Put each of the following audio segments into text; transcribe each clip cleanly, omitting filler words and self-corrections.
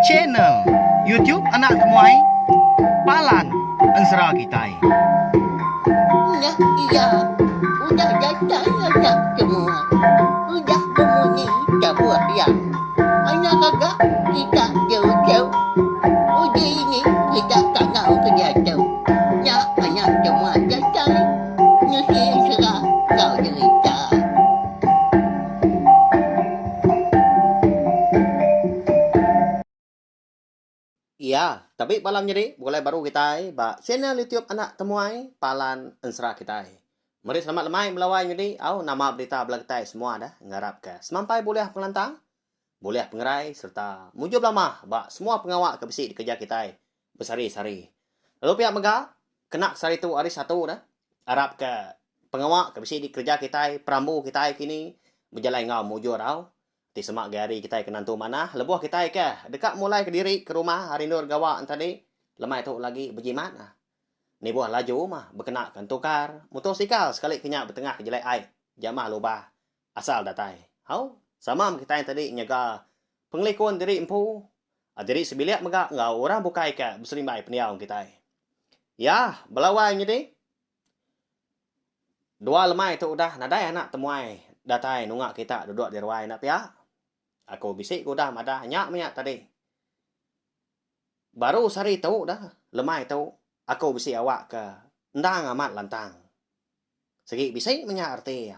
Channel YouTube Anak Temuai Palan Ensera Kitai. Nya iya udah datai anak temuai udah bemunyi tabuh iya. Anak gaga kita jauh-jauh uji ini kita kangau ke diatu. Nya anak temuai datai nusi ensera enggau jerita. Iya, tabi bala menyadi begulai baru kitai ba channel YouTube Anak Temuai Palan Ensera Kitai. Meri selamat lemai melawai nyadi au nama berita bala kitai semua dah ngarapka semampai bulih pengelantang, bulih pengerai sereta mujur belama ba semua pengawa ke bisi dikereja kitai besehari-sehari. Lalu pia mega kena sehari tu hari Satu dah arapka pengawa ke bisi dikereja kitai, perambu kitai kini bejalai enggau mujur au. Ti sema agi hari kitai ke nentu manah lebuh kitai ke deka mulai kediri ke rumah hari endur gawa entadi lemai tu lagi bejimat ah. Nibuh laju mah bekena ke entukar mutosikal sekali ke nya betengah ke jelai ai jamah lubah asal datai. Au sama meh kitai entadi nyaga pengelikun diri empu diri sebilik mega enggau orang bukai ke beserimbai pendiau kitai. Ya bala wai nyadi. Dua lemai tu udah nadai anak temuai datai nunga kita duduk di ruai enda pia. Aku bisi ke udah madah nya meh nya tadi. Baru sehari tu dah lemai tu aku bisi awak ke endang amat lantang. Sigi bisi meh nya reti iya.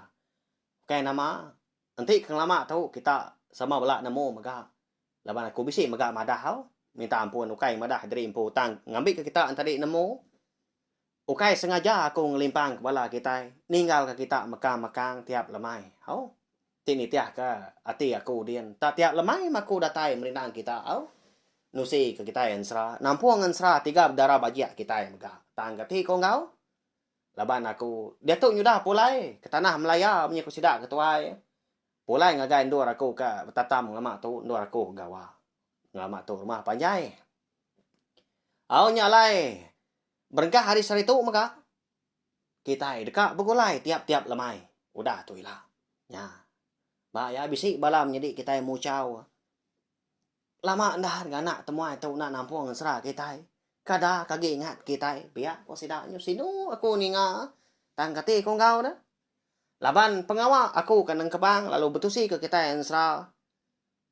Ukai nama enti ke ngelama tu kita sama bela nemu mega laban aku bisi mega madah au minta ampun ukai madah diri empu tang ngambika kita tadi nemu. Ukai sengaja aku ngelimpang ke bala kitai ninggalka kita mekang-mekang tiap lemai. Au. Ti nitihka ati aku din tak tiap lemai meh aku datai merindang kita au. Nusi ke kitai ensera nampung ensera tiga bedara bajik kitai mega. Tang kati ko enggau laban aku diatu nyudah pulai ke tanah Melaya munyi ku sida ke tuai pulai ngagai endur aku ke betatam ngelama tu endur aku gawa ngelama tu rumah panjai. Au nya alai Berengkah hari sehari tu mega, kitai deka begulai tiap-tiap lemai udah tu ila. Nya. Ba iya bisi bala menyedi kitai muchau. Lama enda nganak temuai tu enda nampung ensera kitai. Kada ke agi ingat kitai pia ko sida nyu sinu aku ninga tang kati ko enggau ne. Laban pengawa aku ke nengkebang lalu betusi ke kitai ensera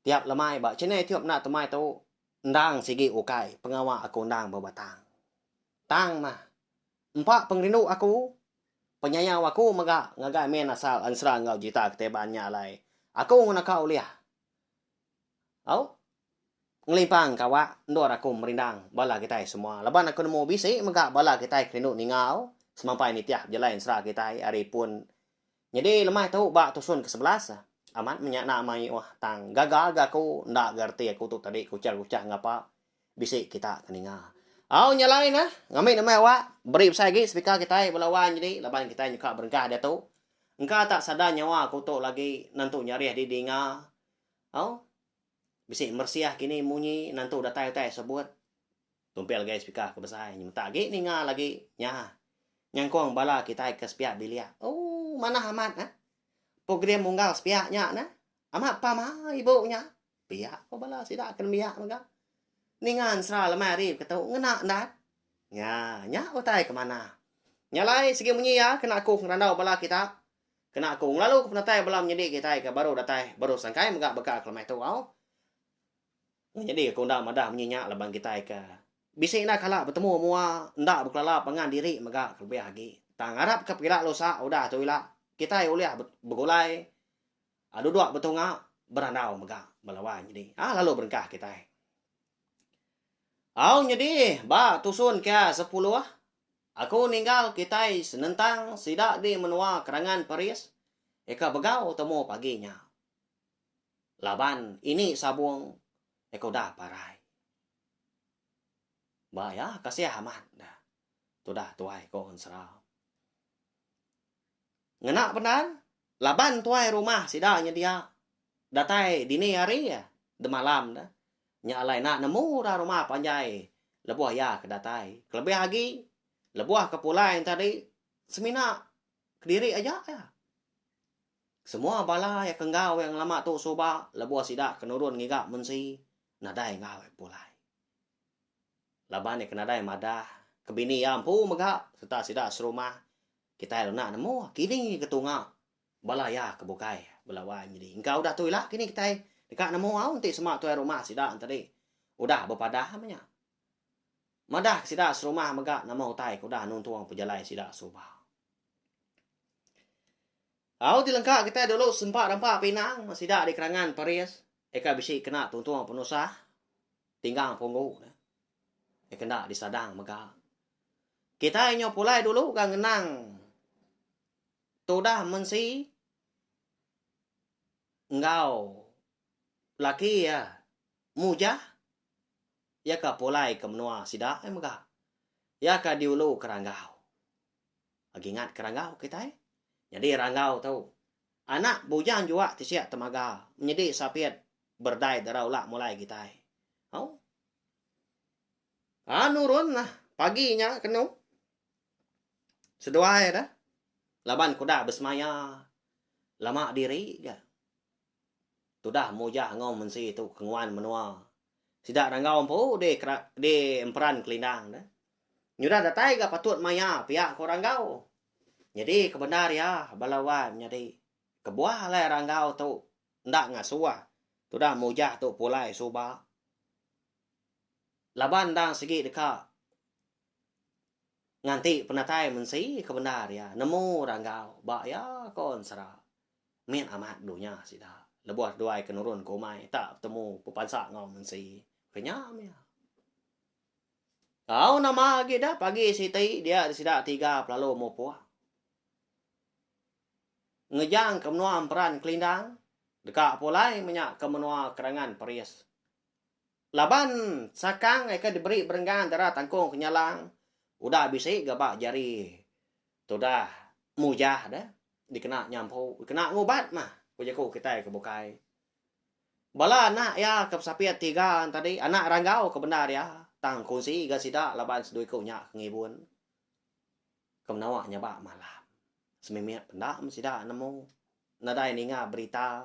tiap lemai ba channel YouTube enda temuai tu Endang sigi ukai pengawa aku endang bebatang. Tang mah, empa pengerindu aku, penyayau aku mega ngagai main asal ensera enggau jerita keteban nya alai aku ngenaka ulih au ngelimpang kawa endur aku merindang bala kitai semua laban aku nemu bisi mega bala kitai ke rindu ninga au semampai nitih bejalai ensera kitai ari pun Nyadi lemai tu ba tusun ke 11 amat menya enda mayuh tang gaga ga aku enda ga reti aku tu tadi kuchah-kuchah ngapa bisi kita ke ninga. Au nya alai neh ngambi nemai awak beri besai agi speaker kitai bala wang nyadi laban kitai nyuka berengkah diatu. Engka tak sada nyawa aku tu lagi nentu nyarih didinga. Au bisi meresiah kini munyi nentu datai utai sebut. Tumpil gai speaker ke besai nyemetak agi ninga lagi nya nyangkung bala kitai ke sepiak bilik. Ooh manah amat eh. Program unggal sepiak nya neh. Amat pama ibu nya. Pia ko bala sida ke nembiak mega. Ninga ensera lemai hari beketu ngena endar. Nya nya utai ke manah. Nya alai sigi munyi iya kena aku ngerandau bala kita. Kena aku ngelalu ke penatai bala menyadi kitai ke baru datai baru sangkai mega baka ke lemai tu au. Nyadi aku enda madah munyi nya laban kitai ke bisi enda kala betemu mua enda bekelala pangan diri mega kelebih agi. Tang arap ke pegila lusa udah tu ila kitai ulih begulai duduk betunga berandau mega bala wai nyadi. Aa lalu berengkah kitai. Au nyadi ba tusun ke sepuluh aku ninggal kitai senentang sida di menua Kerangan Paris eka begau temu pagi nya. Laban ini sabung eka udah parai. Ba iya kasih amat dah tudah tuai ko ensera. Ngena bendar laban tuai rumah sida nyedia datai dini hari demalam dah. Nya alai enda nemu dah rumah panjai lebuh iya ke datai. Kelebih agi lebuh ke pulai tadi semina kediri aja iya. Semua bala iya ke enggau iya ngelama tu suba lebuh sida ke nurun ngiga mensi. Nadai enggau iya pulai. Laban iya ke nadai madah ke bini iya empu mega sereta sida serumah kitai lalu enda nemu kini ke tunga bala iya ke bukai bala wai nyadi. Engka udah tu ila kini kitai deka nemu au enti sema tuai rumah sida enti udah bepadah meh nya. Madah ke sida serumah mega nama utai ke udah nuntung pejalai sida suba. Au ti lengka kitai dulu sempa rampa pinang sida di kerangan Paris eka bisi kena tuntung penusah tinggang punggu ne. Eka enda disadang mega. Kitai nyau pulai dulu ga ngenang tudah mensi enggau laki iya Mujah iya ka pulai ke menua sida mega. Iya ka diulu ke Ranggau. Agi ingat ke Ranggau kitai? Nyadi Ranggau tu anak bujang juak tisik temaga menyedi sapit berdai dara ulak mulai kitai. Au. Ha nurun lah pagi nya kenu. Seduai dah laban kuda besemaya lama diri ga. Tudah mujah enggau mensi tu ke nguan menua. Sida Ranggau empu di di emperan Kelindang deh. Nyudah datai ga patut maya pia ko Ranggau. Nyadi ke bendar iya bala wai menyadi kebuah alai Ranggau tu enda ngasuh tudah mujah tu pulai suba. Laban endang sigi deka nganti penatai mensi ke bendar iya nemu Ranggau ba iya ko ensera. Mit amat dunya sida. Lebuh duai ke nurun ke umai tak betemu bepansa enggau mensi. Ke nya mih. Tau nama agi dah pagi siti dia sida tiga pelalu mupuk. Ngejang ke menua Emperan Kelindang deka pulai menya ke menua Kerangan Peris. Laban sakang ai ke diberi berenggang dara tangkung kenyalang udah bisi ga ba jari tudah mujah deh dikena nyampu dikena ngubat mah ku jaku kitai ke bukai. Bala anak iya ke besapit tiga tadi anak ranggau ke bendar iya tang kunsi ga sida laban sedu iku nya ke ngibun ke menawa nyabak malam. Semimit penda meh sida nemu nadai ninga berita.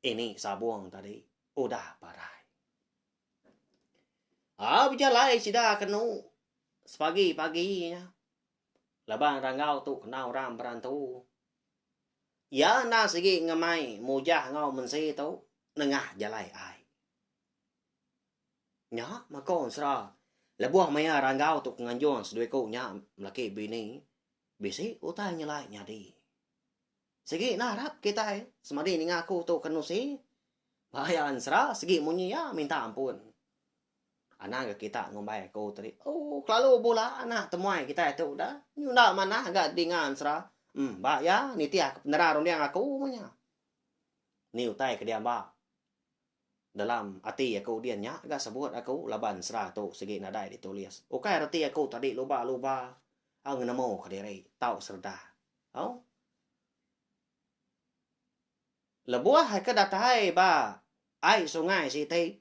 Ini sabung tadi udah parai. Aa bejalai sida kenu sepagi-pagi nya. Laban ranggau tu kena orang berantu. Iya enda sigi ngemai mujah enggau mensi tu nengah jalai ai. Nya meko ensera lebuh maya ranggau tu ke nganjung seduiku nya melaki bini bisi utai nyelai nyadi. Sigi enda arap kitai semadi ninga aku tu ke nusi bahaya ensera sigi munyi iya minta ampun. Anang ga kita ngumbai aku tadi ooh kelalu bula anak temuai kitai tu dah nyunda manah ga dinga ensera em ba iya nitih ke penera runding aku meh nya. Ni utai ke diamba dalam ati aku din nya ga sebut aku laban ensera tu sigi nadai ditulis. Ukai reti aku tadi luba luba au ngenemu kediri tau sereda. Au. Lebuh ke datai ba ai sungai siti,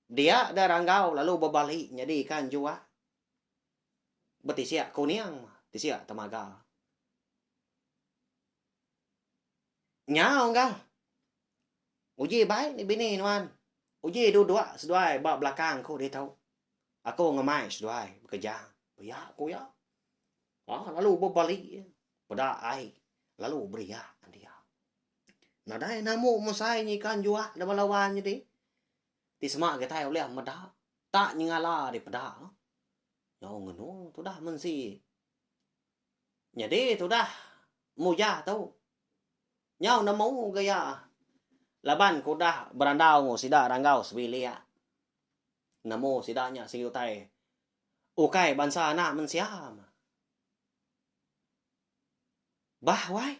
dia deh Ranggau lalu bebali nyadi ikan juak betisik kuning, tisik temaga. Nyau enggau. Uji bai ni bini nuan. Uji duduk seduai ba belakang aku ditu. Aku ngemai seduai bekejang. Pia ku iya. Ha lalu bebali peda ai lalu beriak dia. Nadai namu mesai nyikan juak da bala wan nyadi. Ti sema kitai ulih meda tak nyengala dipeda. Nyau ngenung tudah mensi. Nyadi tudah mujah tu nyau nemu ga iya laban ke udah berandau enggau sida ranggau sebilik. Nemu sida nya sigi utai Ukai bansa anak mensia. Bah wai.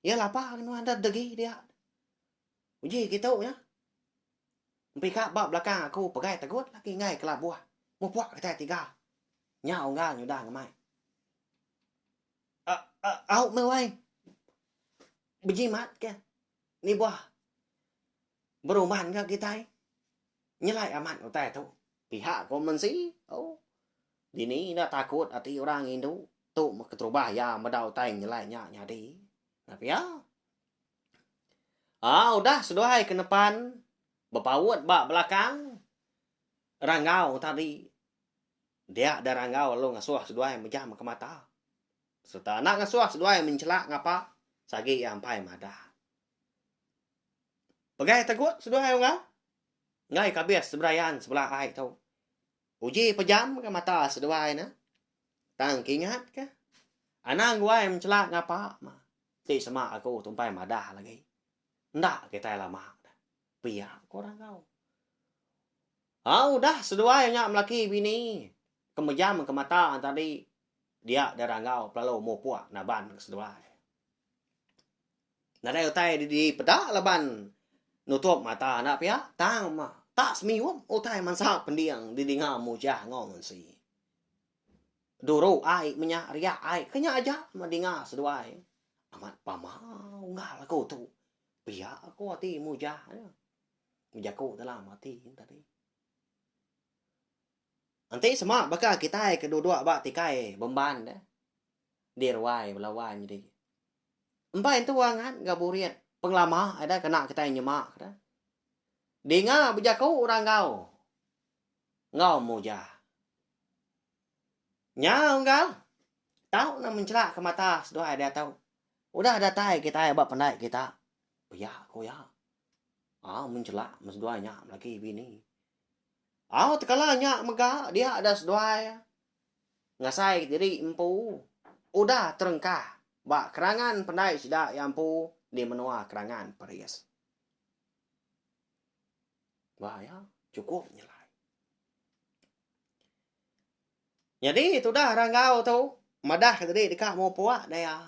Iya lapa ke nuan da degi dia. Uji kitu nya. Empi ka ba belakang aku pegai tegut lagi enggai kelabuh. Mupuk kitai tiga. Nya unggal nyudah ngemai. Au meh wai. Bejimat ke. Ni buah beruman ga kitai. Nyelai amat utai tu. Pihak ko mensi, oh. Dini enda takut ati orang indu tu meh keterubah iya meda utai nyelai nya nyadi. Nah pia. Ah udah seduai ke nepan. Bepaut ba belakang Ranggau tadi. Dia da Ranggau lalu ngasuh seduai mejam ke mata. Sereta enda ngasuh seduai menchelak ngapa sagi iya empai madah. Pegai tegut seduai unggal. Enggai ke abis seberayan sebelah ai tu. Uji pejam ke mata seduai ne. Tang kingat ke. Anang guai menchelak ngapa ma. Ti sema aku tu empai madah lagi. Enda kitai lama dah. Pia ko Ranggau. Au udah seduai nya melaki bini ke mejam ke mata tadi dia deh Ranggau pelalu mupuk naban ke seduai. Nadai utai dipeda laban nutup mata enda pia tang mah tak semiup utai mansa pending didinga mujah enggau mensi. Duru ai menya riak ai ke nya aja meh dinga seduai. Amat pama unggal aku tu pia ku ati mujah nya. Bejaku dalam ati tadi. Enti sema baka kitai ke duduk ba tikai bemban deh di ruai bala wai nyadi. Empai entu angat ga burit pengelama ida kena kitai nyema deh. Dinga bejaku orang enggau enggau mujah. Nya unggal tau ne menchelak ke mata seduai diatu. Udah datai kitai ba pendai kita. Pia ku iya. Au menchelak men seduai nya lagi bini. Au tekala nya mega dia da seduai ngasai diri empu udah terengkah ba kerangan pendai sida iya empu di menua Kerangan Peris. Ba iya chukup nyelai. Nyadi tudah Ranggau tu madah ke tadi deka mupuk daya.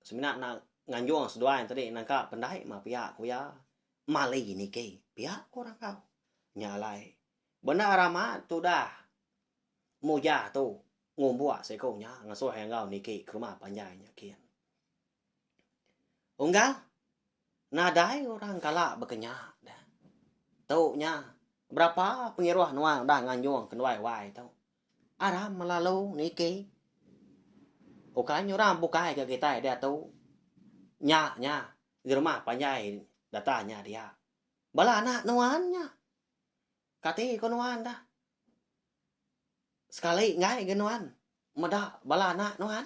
Semina enda nganjung seduai tadi nangka pendai mah pia ku iya. Mali niki pia ku Ranggau. Nya alai bendar amat tudah Mujah tu ngumbuk siku nya ngasuh iya enggau niki ke rumah panjai nya kin. Unggal, nadai orang kala bekenya deh. Tu nya, berapa pengiruh nuan udah nganjung kenduai wai tu. Aram melalu niki. Ukai nya orang bukai ga kitai diatu. Nya nya, di rumah panjai data nya dia. Bala anak nuan nya. Kati ko nuan dah. Sekali enggai ga nuan meda bala anak nuan.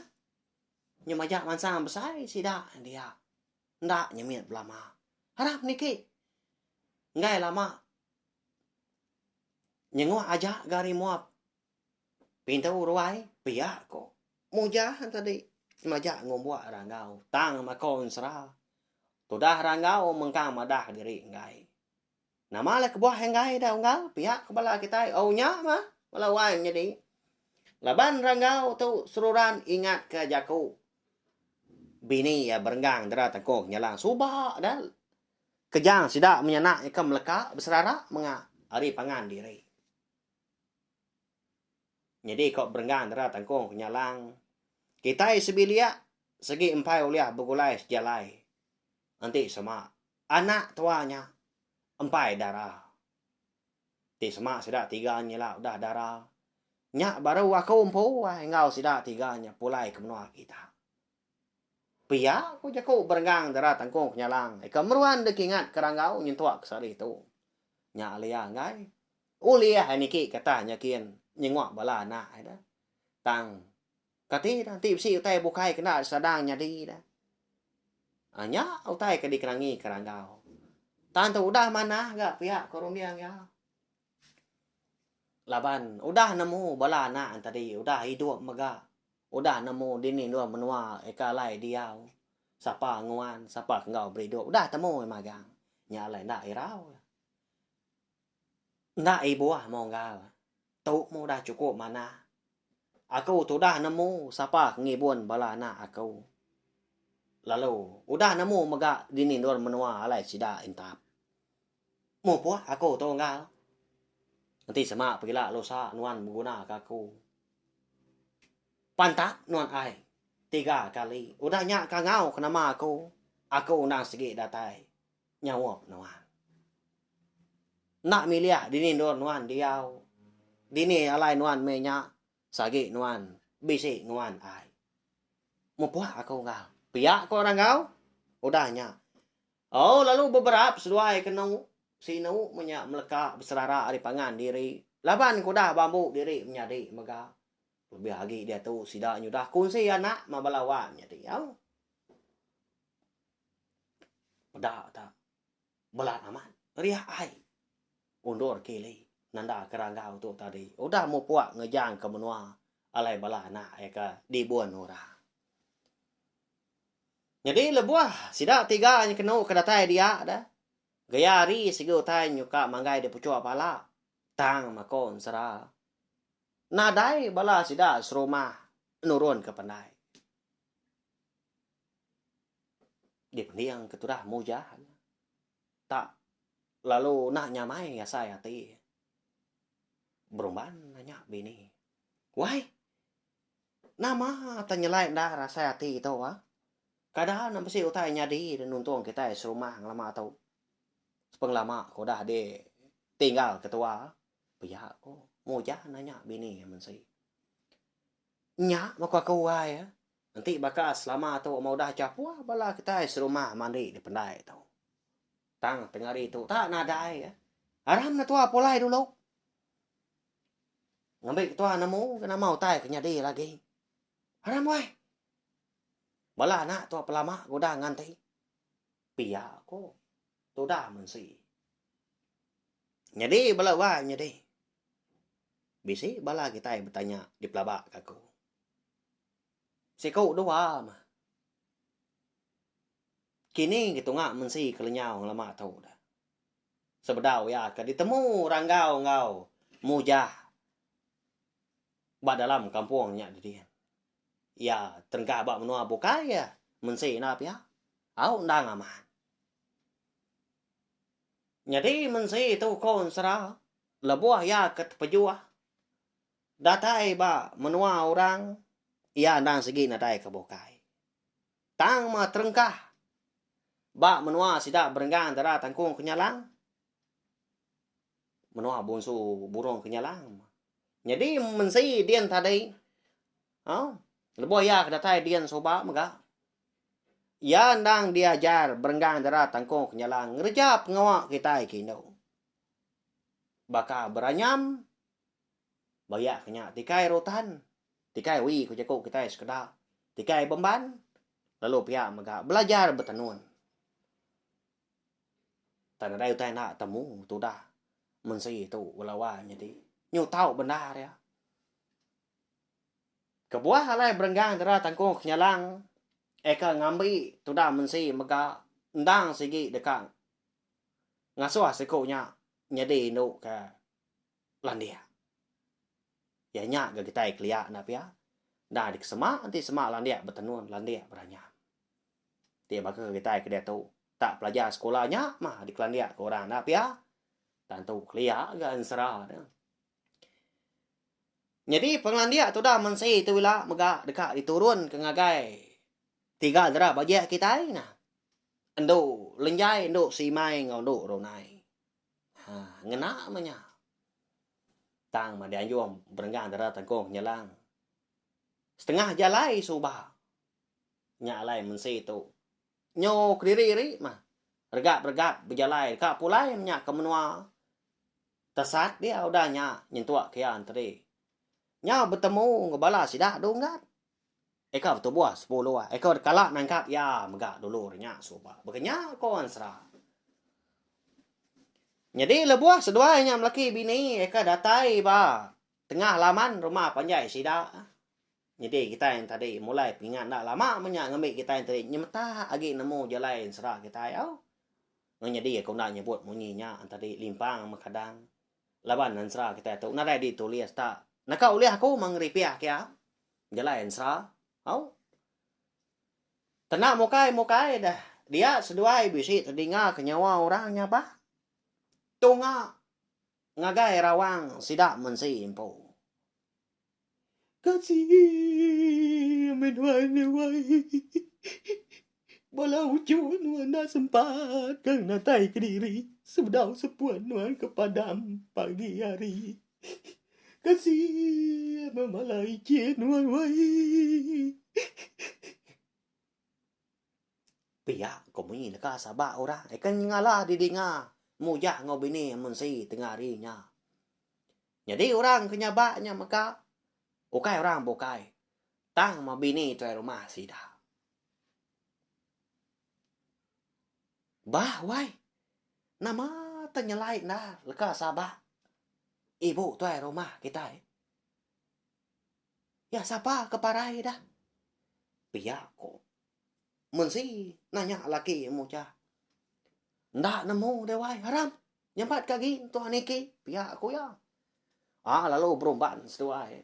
Nya majak mansang besai sida dia. Enda nyemit belama. Harap niki. Enggai lama. Nyenguk aja ga ari mua pintu ruai pia ko. Mujah tadi majak ngumbuk Ranggau tang mako ensera. Tudah Ranggau mengkang madah diri enggai. Nama alai kebuah enggai da unggal pia ke bala kitai oh nya mah bala wai nyadi. Laban Ranggau tu seruran ingat ke jaku bini iya berenggang dera tengkung nyelang suba da kejang sida menyanak iya ke meleka beserara menga ari pangan diri. Nyadi ko berenggang dera tengkung kenyalang kitai sebilik segi empai ulih begulai sejalai enti sema Anak tua nya empai dara. Ti sema sida tiga nyila udah dara, nya baru aku empu ai enggau sida tiga nya pulai ke menua kita. Pia ku jaku berenggang dara Tangkung Kenyalang ika meruan dek ingat ke Ranggau nyentuk ke sehari tu. Nya alia enggai ulih ai niki ke tah nya kin nyenguk bala anak ai dah. Tang Kati dah enti bisi utai bukai kena disadang nyadi dah. Ha, nya utai ke dikerangi ke Ranggau. Tang tu udah manah ga pia ko runding iya. Laban udah nemu bala anak tadi udah idup mega. Udah nemu dini endur menua eka alai diau. Sapa nguan, sapa ke enggau beridup udah temu iya magang. Nya alai enda irau. Enda ibuh monggal. Tu meh udah chukup manah. Aku tudah nemu sapa ke ngibun bala anak aku. Lalu udah nemu mega dini endur menua alai sida entap. Mupuk aku tu unggal. Enti sema pegila lusa nuan begunaka aku. Pantap nuan ai tiga kali. Udah nya kangau ke nama aku, aku endang sigi datai. Nyaup nuan. Enda milih dini endur nuan diau. Dini alai nuan meh nya sagi nuan bisi nguan ai. Mupuk aku enggau. Pia ko orang enggau. Udah nya. Oh lalu beberap seduai kenu. Sinu menya meleka beserara ari pangan diri laban ke udah bambu diri menyadi mega. Lebih agi diatu sida nyudah kunsi anak ma bala wan nyadi au. Peda ta belat amat riak ai undur kili nanda ke ranggau tu tadi udah mupuk ngejang ke menua alai bala anak iya ke dibun orang. Nyadi lebuh sida tiga nya kenu ke datai dia da gaya hari sigi utai nyuka manggai di puchuk pala tang mako ensera. Nadai bala sida serumah nurun ke pendai. Dipending ke tudah mujah tak lalu enda nyamai asai ati. Berumban nya bini. Wai nama te nyelai enda asai ati tu ah. Kada ne bisi utai nyadi nuntung kitai serumah ngelama tu. Sepengelama ke udah di tinggal ketua. Pia ko Mujah nanya bini iya mensi. Nya meh ku aku ai. Enti baka selama tu meh udah chapuh bala kitai serumah mandi di pendai tu. Tang tengah hari tu tak nadai. Aram ne tua pulai dulu. Ngambi ketua nemu ke nama utai ke nyadi lagi. Aram weh. Bala anak tua pelama ke udah nganti. Pia ko tudah mensi. Nyadi bala wai nyadi. Bisi bala kitai betanya dipelaba ka aku. Siku dua mah. Kini ke tunga mensi ke lenyau ngelama tu dah. Sebedau iya ke ditemu ranggau enggau mujah ba dalam kampung nya didin. Iya terengkah ba menua bukai iya mensi enda pia. Au endang amat. Nyadi mensi tu ko ensera lebuh iya ke tepejuh datai ba menua orang iya endang sigi nadai ke bukai. Tang meh terengkah ba menua sida berenggang dara tangkung kenyalang menua bunsu burung kenyalang. Nyadi mensi din tadi au lebuh iya ke datai din suba mega Iya endang diajar berenggang dara tangkung kenyalang ngereja pengawa kitai ke indu. Baka beranyam, bayak ke nya tikai rotan, tikai wi ku jaku kitai sekeda, tikai bemban, lalu pia mega belajar betenun. Tang nadai utai enda temu tudah mensi tu belawa nyadi. Nyu tau bendar iya. Kebuah alai berenggang dera tangkung kenyalang eka ngambi tudah mensi mega endang sigi deka ngasuh siku nya nyadi indu ke landik. Iya nya ga kitai kelia enda pia. Enda dikesema enti sema landik betenun landik beranyam. Ti baka kitai ke diatu tak pelajar sekula nya mah dikelandik ke orang enda pia. Tentu kelia ga ensera ne. Nyadi pengelandik tudah mensi tu ila mega deka diturunka ngagai tiga dera bajik kitai nah. Endu Lenjai, Endu Simai enggau Endu Runai. Ha ngena meh nya. Tang meh dianjung berenggang dera Tengkong Nyelang. Setengah jalai suba. Nya alai mensi tu nyu kediri iri mah regap-regap bejalai deka pulai meh nya ke menua. Tesat dia udah nya nyentuk ke iya enteri. Nyau betemu enggau bala sida dunggat. Eka betubuh sepuluh eka kala nangkap iya mega dulu ri nya suba. Baka nya ko Ansra. Nyadi lebuh seduai nya melaki bini eka datai ba tengah laman rumah panjai sida. Nyadi kitai tadi mulai pengingat enda lama meh nya ngambi kitai tadi nyemetak agi nemu jalai ensera kitai au. Nyadi aku enda nyebut munyi nya tadi limpang meh kadang laban ensera kitai tu nadai ditulis tak naka ulih aku meh ngeripih kia jalai ensera au. Tena mukai mukai deh dia seduai bisi tedinga ke nyawa orang nya bah tunga ngagai rawang sida mensi empu. Kasih meh nuan wai. Bala uchu nuan enda sempat ke natai kediri sebedau sepuan nuan ke padam pagi hari. Kasih meh bala ichin nuan wai. Pia ko munyi leka sabak orang ikan nyengala didinga. Mujah enggau bini Mensi tengah hari nya. Nyadi orang ke nyabak nya mega ukai orang bukai tang meh bini tuai rumah sida. Bah wai, nama te nyelai endar leka sabak ibu tuai rumah kitai. Ya sapa ke parai dah? Pia ko Mensi nanya laki Mujah. Enda nemu deh wai haram nyampat ke agi entua niki pia ku iya. Aa lalu berumban seduai.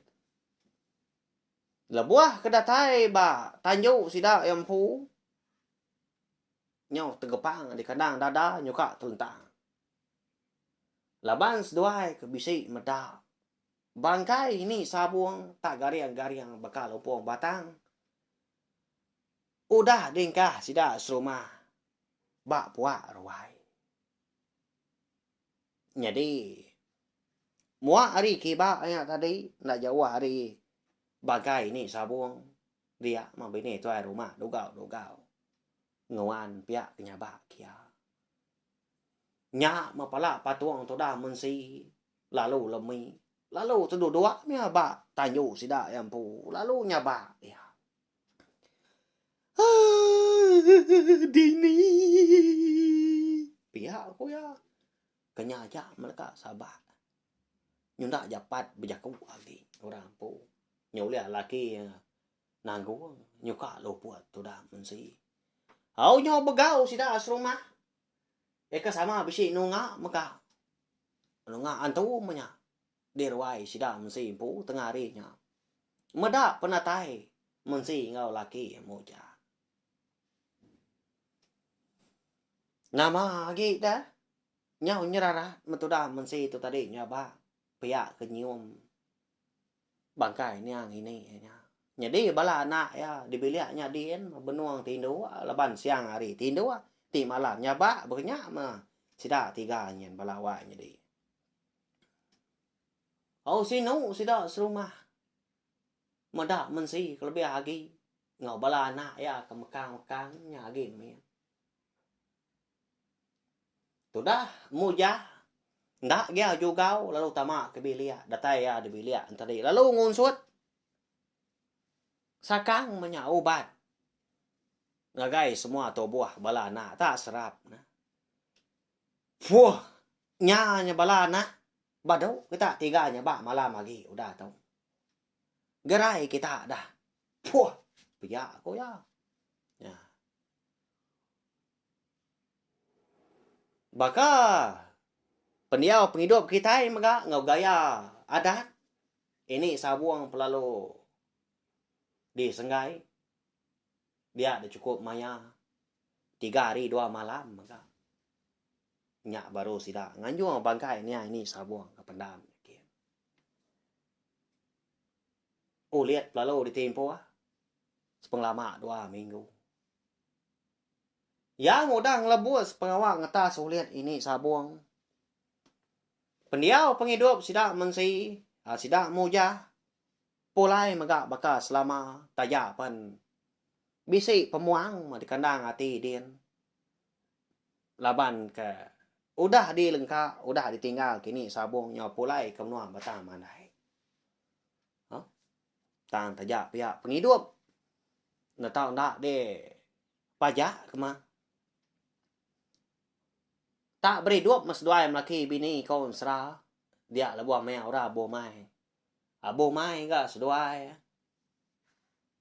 Lebuh ke datai ba tanju sida iya empu nyau tegepang di kandang dada nyuka telentang. Laban seduai ke bisi meda bangkai ini sabung tak garing-garing baka lupung batang. Udah dingkah sida serumah ba puak ruai. Nyadi, muak ari kiba nya tadi enda jauh ari bagai ini sabung dia mah bini tuai rumah dugau-dugau nguan pia ke nyabak kia. Nya meh pala patung tudah mensi lalu lemi lalu teduduk mih ba tanju sida iya empu lalu nyabak iya. Aaa dini pia ku iya ke nya aja meleka sabak nyunda japat bejaku agi orang empu nyulih laki iya nanggung nyuka luput tudah mensi. Au nyau begau sida serumah. Eka sama bisi nunga mega. Nunga antu meh nya di ruai sida mensi empu tengah hari nya. Meda penatai mensi enggau laki muja. Nama agi deh nyau nyerarat metudah mensi tu tadi nyabak pia ke nyium Bangkai niang ini iya nya. Nyadi bala anak iya di bilik nya din benung tinduk laban siang hari tinduk ti malam nyabak baka nya meh sida tiga nyin bala wai nyadi. Au sinu sida serumah meda mensi kelebih agi enggau bala anak iya ke mekang-mekang nya agi mit. Tudah Mujah enda gia jugau lalu tama ke bilik datai iya di bilik entadi lalu ngunsut sakang menya ubat ngagai semua tubuh bala anak tak serap ne. Fuh nya nya bala anak badu kita tiga nyaba malam agi udah tu. Gerai kita dah. Fuh pia ku iya. Nya. Baka pendiau pengidup kitai mega enggau gaya adat ini sabung pelalu disenggai dia da chukup maya tiga hari dua malam mega nya baru sida nganjung bangkai nya ini sabung ke pendam. Ulit pelalu ditimpuh sepengelama dua minggu. Iya ngudah ngelebus pengawa ngetas ulit ini sabung. Pendiau pengidup sida mensi, sida mujah pulai mega baka selama taja pen bisi pemuang dikandang ati din laban ke udah dilengka udah ditinggal kini sabung nyau pulai ke menua Batang Mandai. Tang taja pia pengidup enda tau enda deh. Pajak ke mah. Tak beridup meh seduai melaki bini ko ensera dia lebuh maya orang abuh mai. Abuh mai ga seduai.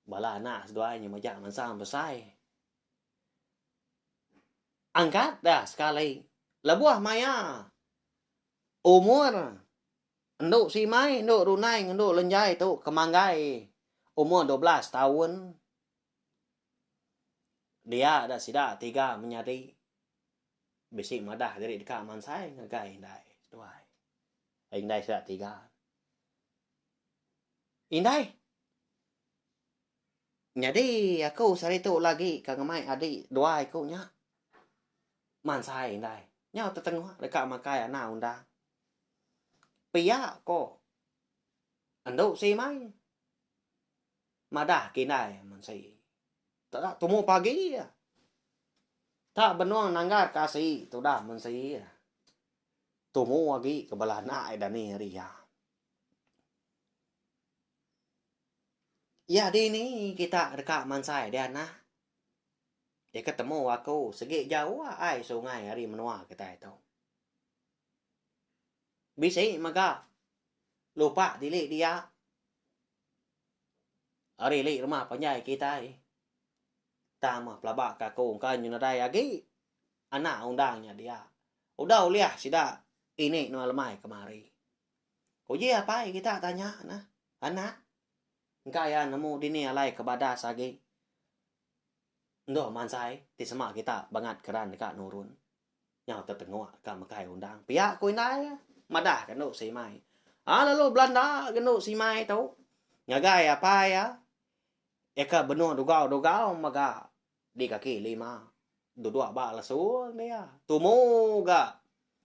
Bala anak seduai nya majak mansang besai. Angkat dah sekali lebuh maya umur endu simai endu runai endu lenjai tu ke manggai umur 12 taun. Dia da sida tiga menyadi bisi madah diri deka mansai ngagai indai seduai. Indai sida tiga. Indai. Nyadi aku sehari tu lagi ka ngemai adi dua iku nya. Mansai indai. Nyau tetenguk deka makai anak undang. Pia ko endu simai. Madah ke indai mensi. Tak tumu pagi. Tak benung nanggar ke asi tudah mensi. Tumu agi ke bala anak iya dani ari iya. Iya dini kita deka mansai deh anak. Iya ke temu aku sigi jauh ai sungai ari menua kitai tu. Bisi mega lupa dili dia ari ili rumah panjai kitai. Tang meh pelaba ka aku engka nyu nadai agi anak undang nya dia. Udah ulih sida ini nuan lemai kemari. Uji apai kita tanya ne anak engka iya nemu dini alai ke badas agi endur mansai ti sema kita bangat keran deka nurun. Nyau tetenguk ka mekai undang. Pia ku indai madah ka endu Simai. Ha lalu belanda ga endu Simai tu ngagai apai iya. Iya ka benung dugau-dugau mega di kaki lima. Duduk ba lesung dia. Tumu ga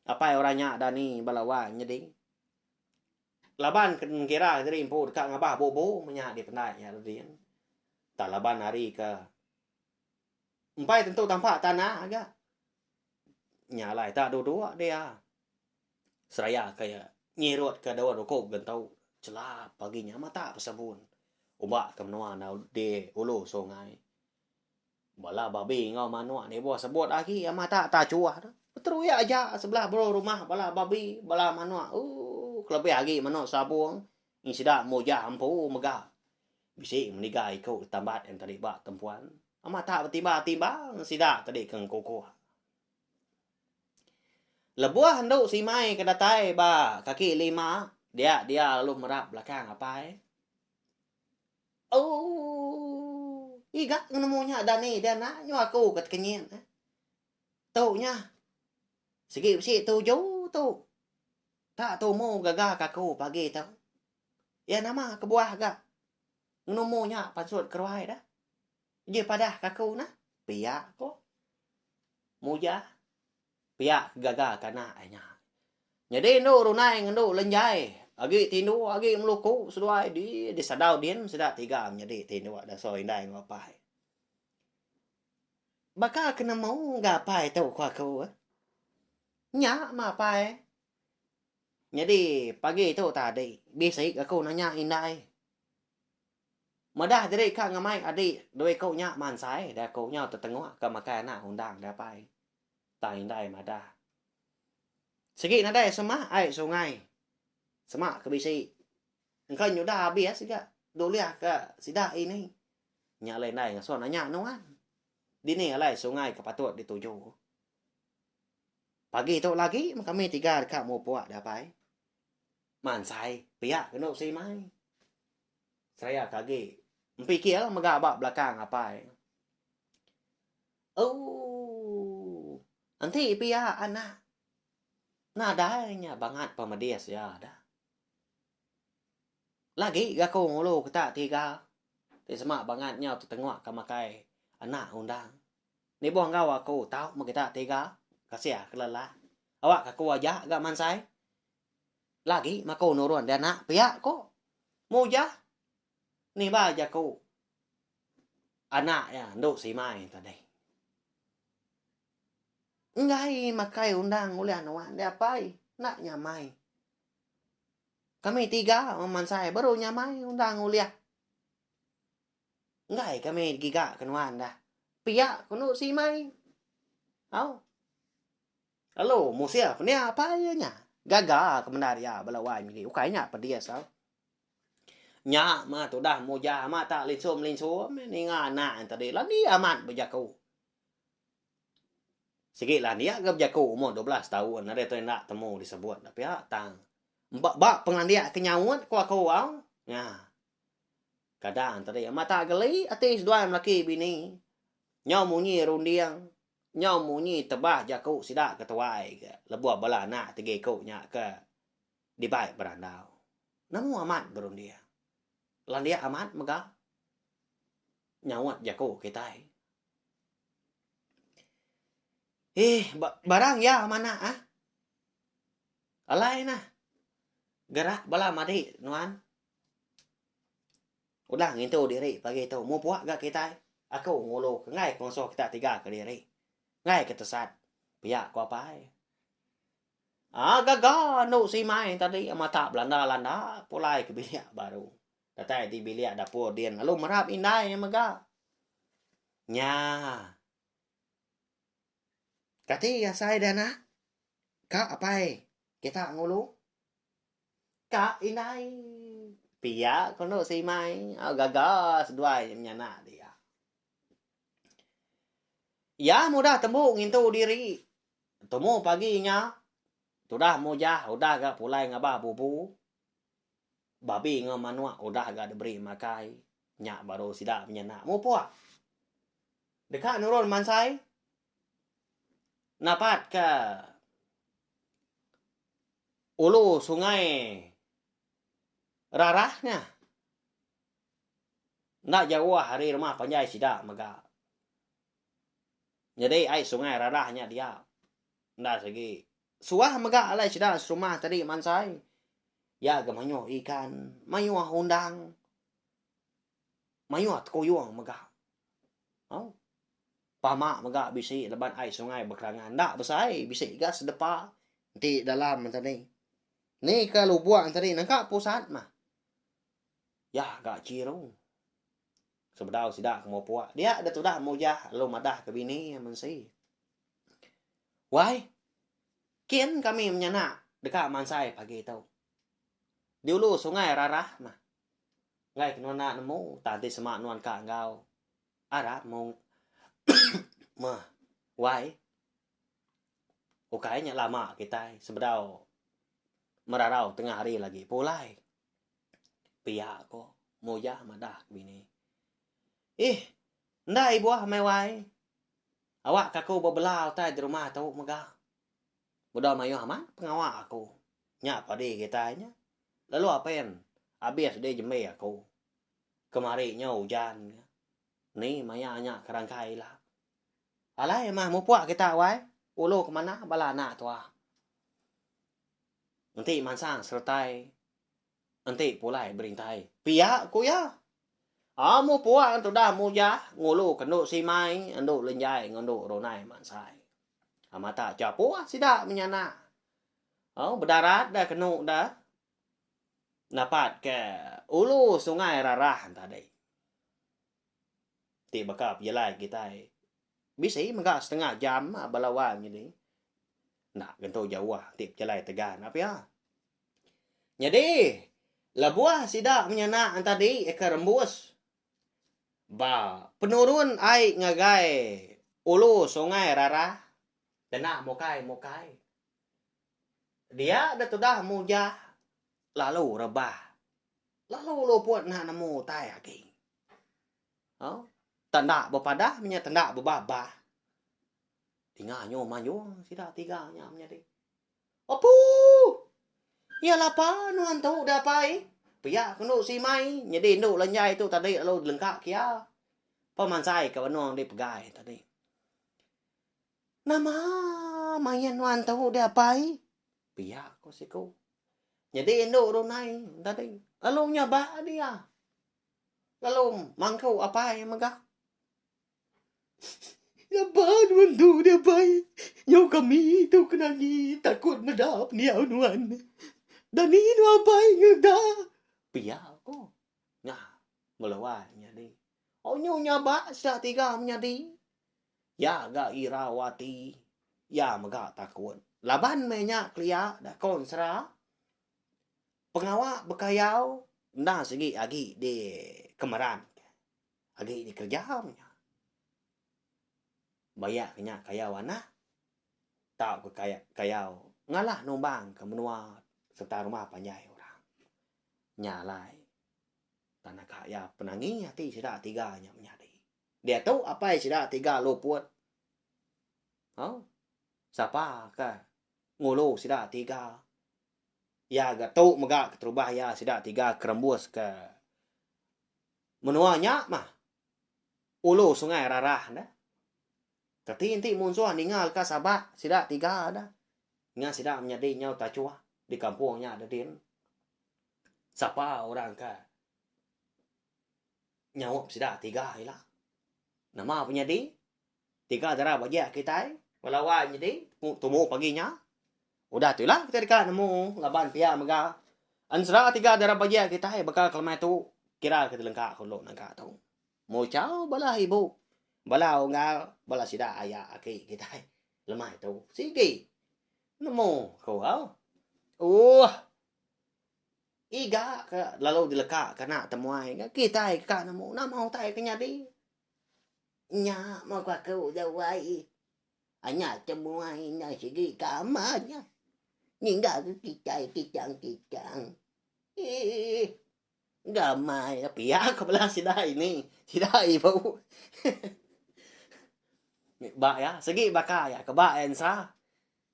apai orang nya dani bala wang nyadi. Laban ke ngira diri empu deka ngabah bubu menya dipendai iya din. Tang laban hari ke empai tentu tampak tanah ga. Nya alai tak duduk dia. Seraya ke iya nyirut ke daun ruku gentu chelap pagi nya mata pesebun uba ke menua di ulu sungai. Bala babi enggau manuk nibuh sebut agi mata tachuh tu. Beteruyak aja sebelah bro rumah bala babi bala manuk ooh kelebih agi manuk sabung ngin sida mujah empu mega bisi meniga iku tambat yang tadi ba tempuan. Mata betimba-timba sida tadi ke ngkukuh. Lebuh endu Simai ke datai ba kaki lima, dia dia lalu merap belakang apai. Ooh, iga nemu nya dani dia anak nyu aku ke tekenyit. Tu nya. Sigi bisi tuju tu. Tak tumu gaga ke aku pagi tu. Iya nama kebuah ga ngenumu nya pansut keruai dah. Ji padah ke aku nah. Pia ko. Mujah. Pia ke gaga ke anak iya nya. Nyadi endu runai ngan endu lenjai agi tindu agi meluku seduai di disadau din sida tiga menyadi tindu daso indai enggau apai. Baka ke nemu ga apai tu ku aku. Nya mah apai. Nyadi pagi tu tadi bisi aku nanya indai. Madah diri ka ngemai adi dua iku nya mansai da aku nyau tetenguk ka makai anak undang da apai. Tang indai madah. Sigi nadai semak ai sungai. Semak ke bisi. Engka nyudah abis ga dulih ka sida ini. Nya alai indai ngasuh nanya nuan. Dini alai sungai ke patut dituju. Pagi tu lagi meh kami tiga deka mupuk da apai. Mansai pia kenu simai. Seraya ke agi empikil mega ba belakang apai. Ooh enti pia anak nadai nya bangat pemedis iya dah. Lagi ga aku ngulu kita tiga ti sema bangat nyau tetenguk ka makai anak undang. Nibuh enggau aku tau meh kita tiga kasih ke lelak. Awak ka aku aja ga mansai. Lagi maku nurun dia anak pia ko. Mujah niba jaku anak iya endu simai tadi. Enggai makai undang ulih nuan dia apai enda nyamai. Kami tiga memansai baru nyamai undang ulih. Enggai kami giga ke nuan dah. Pia ku endu simai. Au. Lalu musil penia apai iya nya. Gaga ke bendar iya bala wai miri. Ukai nya pedis tau. Nya mah tudah mujah amat tak linsum-linsum ninga anak iya tadi. Lagi amat bejaku. Sigi lah dia ga bejaku umur 12 taun nadai tu enda temu disebut da pia tang. Ba ba pengelandik ke nyaut ku aku au. Nya. Kadang tadi amat tak geli ati seduai melaki bini. Nyau munyi runding Nyau munyi tebah jaku sida ke tuai ke lebuh bala anak tiga iku nya ke dibai berandau. Nemu amat berunding. Landik amat mega nyaut jaku kitai. Ih barang iya manah ah. Alai nah. Gerak bala madi nuan. Udah ngintu diri pagi tu mupuk ga kitai. Aku ngulu ke enggai ke ngasuh kita tiga kediri. Enggai ke tesat. Pia ku apai. Ah gaga endu Simai tadi mata belanda-landa pulai ke bilik baru. Datai di bilik dapur din lalu merap indai iya mega. Nya. Kati asai deh anak. Ka apai kita ngulu. Ka indai. Pia ko endu Simai. Gaga seduai menyanak dia. Iya mudah tembu ngintu diri. Tumu pagi nya, tudah mujah udah ga pulai ngabah bubu. Babi enggau manuk udah ga diberi makai. Nya baru sida menyanak mupuk. Deka nurun mansai napatka ulu sungai Rarah nya. Enda jauh ari rumah panjai sida mega. Nyadi ai sungai Rarah nya dia enda sigi. Suah mega alai sida serumah tadi mansai. Iya ga mayuh ikan, mayuh undang, mayuh tekuyung mega. Au. Pama mega bisi laban ai sungai bekerangan enda besai bisi ga sedepa enti dalam tadi. Ni ke lubuk tadi nangka pusat mah. Iya ga chiru. Sebedau sida ke mupuk, dia deh tudah mujah lalu madah ke bini iya mensi. Wai, kin kami menyanak deka mansai pagi tu. Di ulu sungai Rarah mah. Enggai ke nuan enda nemu tang ti sema nuan ka enggau arap mung meh wai. Ukai nya lama kitai sebedau merarau tengah hari lagi pulai. Pia ko Mujah madah ke bini. Ih, enda ibuh meh wai. Awak ke aku bebela utai di rumah tu mega. Udah mayuh amat pengawa aku. Nya padi kitai nya. Lalu apin abis di jembi aku. Kemari nya ujan. Ni maya nya kerangkai ila. Alai mah mupuk kita wai. Ulu ke manah bala anak tua. Enti mansang seretai enti pulai berintai. Pia ku iya. Amu puang tudah mujah ngulu ke endu simai endu lenjai enggau endu runai mansai. Mata chapuh sida menyanak. Au bedarat da kenu da napat ke ulu sungai rarah tadi. Ti baka pejalai kitai bisi mega setengah jam bala wang nyadi. Enda gentu jauh ti pejalai tegan pia. Nyadi, lebuh sida menyanak entadi ke rembus ba penurun ai ngagai ulu Sungai Rarah kena mukai-mukai, dia deh tudah mujah lalu rebah lalu luput enda nemu utai agi. Au, tenda bepadah menya tenda bebabah. Dinga nyu mayung sida tiga nya menyadi. Apu! Iya lapa nuan tu deh apai? Pia ke endu Simai nyadi endu Lenjai tu tadi lalu dilengka ke iya. Pemansai ke benung dipegai tadi. Nama main nuan tu deh apai? Pia ko siku. Nyadi endu Runai tadi lalu nyabak dia. Lalu mangku apai mega. Laba nuan tu deh apai. Nyau kami tu ke nangi takut meda pendiau nuan. Dani nuan apai ngeleda. Pia ko. Nya meluan nyadi. Oh nyu nyabak sida tiga menyadi. Ya ga irau ati. Ya mega takut. Laban meh nya kelia da konsera. Pengawa bekayau enda sigi agi dikemeran. Agi dikereja meh nya. Bayak ke nya kayau anak tauka kayau ngalah numbang ke menua sereta rumah panjai orang. Nya alai tan naka iya penangi ati sida tiga nya menyadi. Diatu apai sida tiga luput. Au sapa ke ngulu sida tiga. Iya ga tu mega keterubah iya sida tiga kerembus ke Menua nya mah ulu Sungai Rarah dah. Keti enti munsuh ninga leka sabak sida tiga dah. Nya sida menyadi nyau tachuh di kampung nya dedin. Sapa orang ke nyaup sida tiga ila. Nama penyadi tiga dara bajik kitai bala wai nyadi tumu pagi nya. Udah tu ila kitai deka nemu laban pia mega ensera tiga dara bajik kitai baka kelemai tu kira ke dilengka ku dulu nangka tu. Muchau bala ibu, bala unggal, bala sida aya aki kitai lemai tu sigi nemu ku au. Ooh. Iga ke lalu dileka ke anak temuai ga kitai ka nemu nama utai ke nyadi. Nya meh ku aku dawai. Anak temuai enda sigi ka amat nya. Ningga ke kitai kichang-kichang. Eeh. Gamai pia ko bala sida ini, sida ibu. Ba iya sigi baka iya ke ba ensa.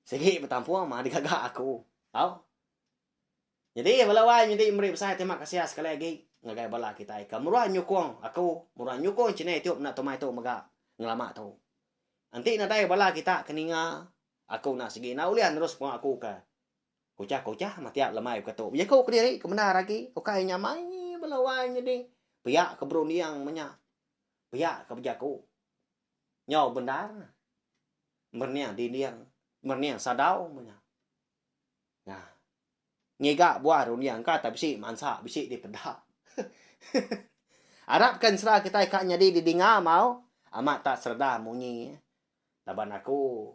Sigi betampung mah digaga aku. Au. Nyadi bala wai nyadi meri besai terima kasih sekali agi ngagai bala kitai ke meruan nyukung aku, meruan nyukung channel youtube enda tumai tu mega ngelama tu. Enti nadai bala kita ke ninga aku enda sigi enda ulih nerus pengawa aku ke kuchah-kuchah meh tiap lemai baka tu. Bejaku kediri ke bendar agi ukai nyamai bala wai nyadi pia ke berunding menya pia ke bejaku. Nyau bendar merening dinding merening sadau menya. Nah. Ngiga buah runding ka tak bisi mansa bisi dipeda. Arap ka ensera kitai ka nyadi didinga mau amat tak sereda munyi laban aku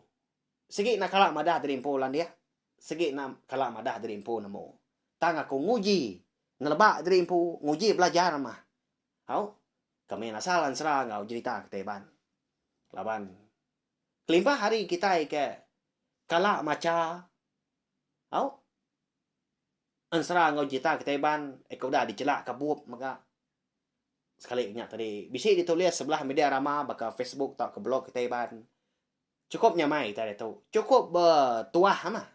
sigi enda kala madah diri empu landik sigi enda kala madah diri empu nemu tang aku nguji neleba diri empu nguji belajar mah au kami asal ensera enggau jerita kitai iban laban kelimpah ari kitai ke kala macha Au. Ensera enggau jerita kitai Iban ke udah dichelak ka bup mega. Sekali nya tadi bisi ditulis sebelah media rama baka Facebook tauka blog kitai Iban. Chukup nyamai kitai diatu. Chukup betuah mah.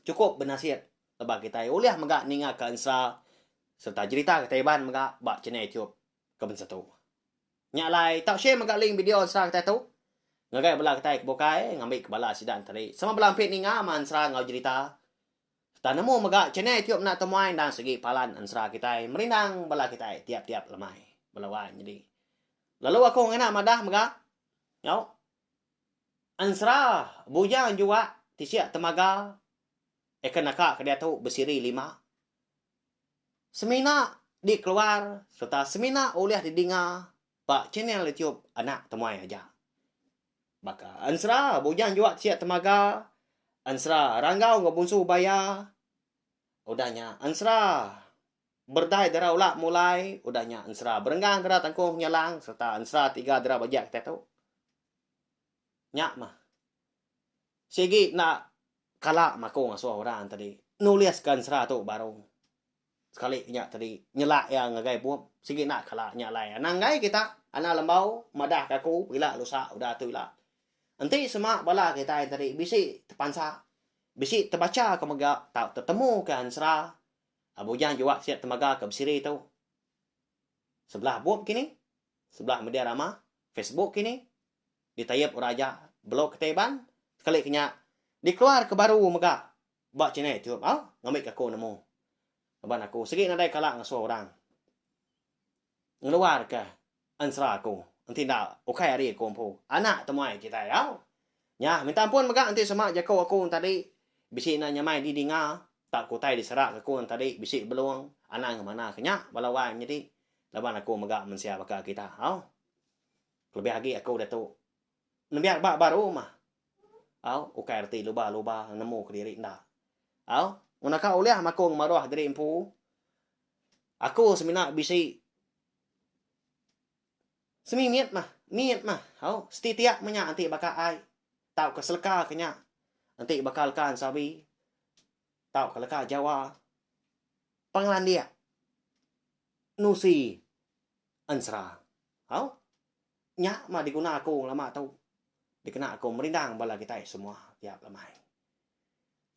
Chukup benasit lebuh kitai ulih mega ninga ka ensera sereta jerita kitai Iban mega ba channel YouTube ke bansa tu. Nya alai, tau share mega link video ensera kitai tu ngagai bala kitai ke bukai ngambi ke bala sida enteri sama bala ampit ninga mah ensera enggau jerita sereta nemu mega channel youtube enda temuai endang sigi palan ensera kitai merindang bala kitai tiap-tiap lemai bala wai nyadi. Lalu aku ngena madah mega nyau ensera bujang juak tisik temaga eka naka ke diatu besiri lima. Semina dikeluar sereta semina ulih didinga ba channel YouTube Anak Temuai aja. Baka ensera Bujang Juak Tisik Temaga, ensera Ranggau enggau Bunsu Baya, udah nya ensera Berdai Dara Ulak Mulai, udah nya ensera Berenggang Dara Tangkung Nyelang sereta ensera Tiga Dara Bajak kitai tu. Nya mah. Sigi enda kala maku ngasuh orang tadi nuliska ensera tu baru. Sekali nya tadi nyelak iya ngagai bup sigi enda kala nya alai. Anang enggai kita anang lembau madah ka aku ila lusa udah tu ila. Enti sema bala kitai tadi bisi tepansa bisi tebacha ke mega tau tetemu ke ensera Bujang Juak Siat Temaga ke besiri tu. Sebelah bup kini sebelah media rama Facebook kini ditayep orang aja blog kitai Iban sekali ke nya dikeluar ke baru mega ba channel youtube au ngambi ke aku nemu laban aku sigi nadai kala ngasuh orang ngeluar ke ensera aku enti enda ukai ari aku empu anak temuai kitai au nya minta ampun mega enti sema jaku aku tadi bisi enda nyamai didinga tak ku utai diserak ke aku tadi bisi belung anang ngemana ke nya bala wai nyadi laban aku mega mensia baka kita au. Kelebih agi aku diatu nembiak ba baru mah. Au ukai reti luba-luba nemu kediri enda. Au mun naka ulih maku ngemaruh diri empu aku semina bisi semimit mah mit mah au setitik meh nya enti baka ai tauka seleka ke nya enti baka leka ensabi tauka leka jawa pengelandik nusi ensera. Au. Nya mah diguna aku ngelama tu. Dikena aku merindang bala kitai semua tiap lemai.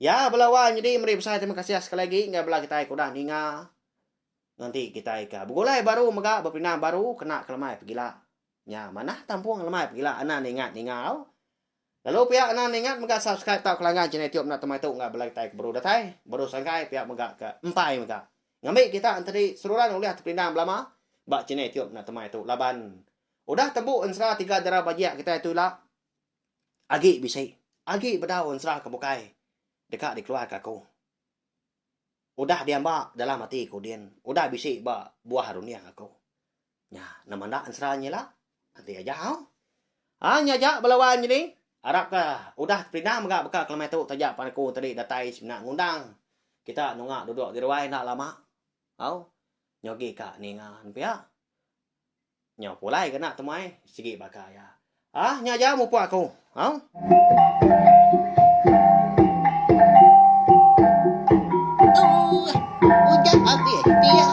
Ya bala wai nyadi meri besai terima kasih sekali agi ngagai bala kitai ke udah ninga nganti kitai ke begulai baru mega beperindang baru kena ke lemai pegila. Nya manah tampung lemai pegila anang ningat ninga au. Lalu pia anang ningat mega subscribe tauka langgan channel youtube enda temai tu enggau bala kitai ke baru datai baru sangkai pia mega ke empai mega. Ngambi kita enteri seruran ulih teperindang belama ba channel youtube enda temai tu laban udah tembu ensera tiga dara bajik kitai tu ila agi bisi agi bedau ensera ke bukai. deka dikeluarka aku. Udah diamba dalam ati ku din, udah bisi ba buah runding aku. Nya, nama enda ensera nyila? Enti aja au. Ha nya aja bala wan nyadi. Arapka udah teperindang mega baka kelamai tu taja pan aku tadi datai semina ngundang kita nunga duduk di ruai enda lama. Au. Nyogi ka ninga pia. Nyau pulai ga enda temuai sigi baka iya. Ah nya aja mupuk aku. Au. Ooh udah abis pia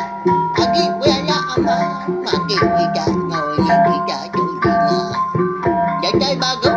agi belala ama magi ida enggau ini ida tu dinga. Datai baru.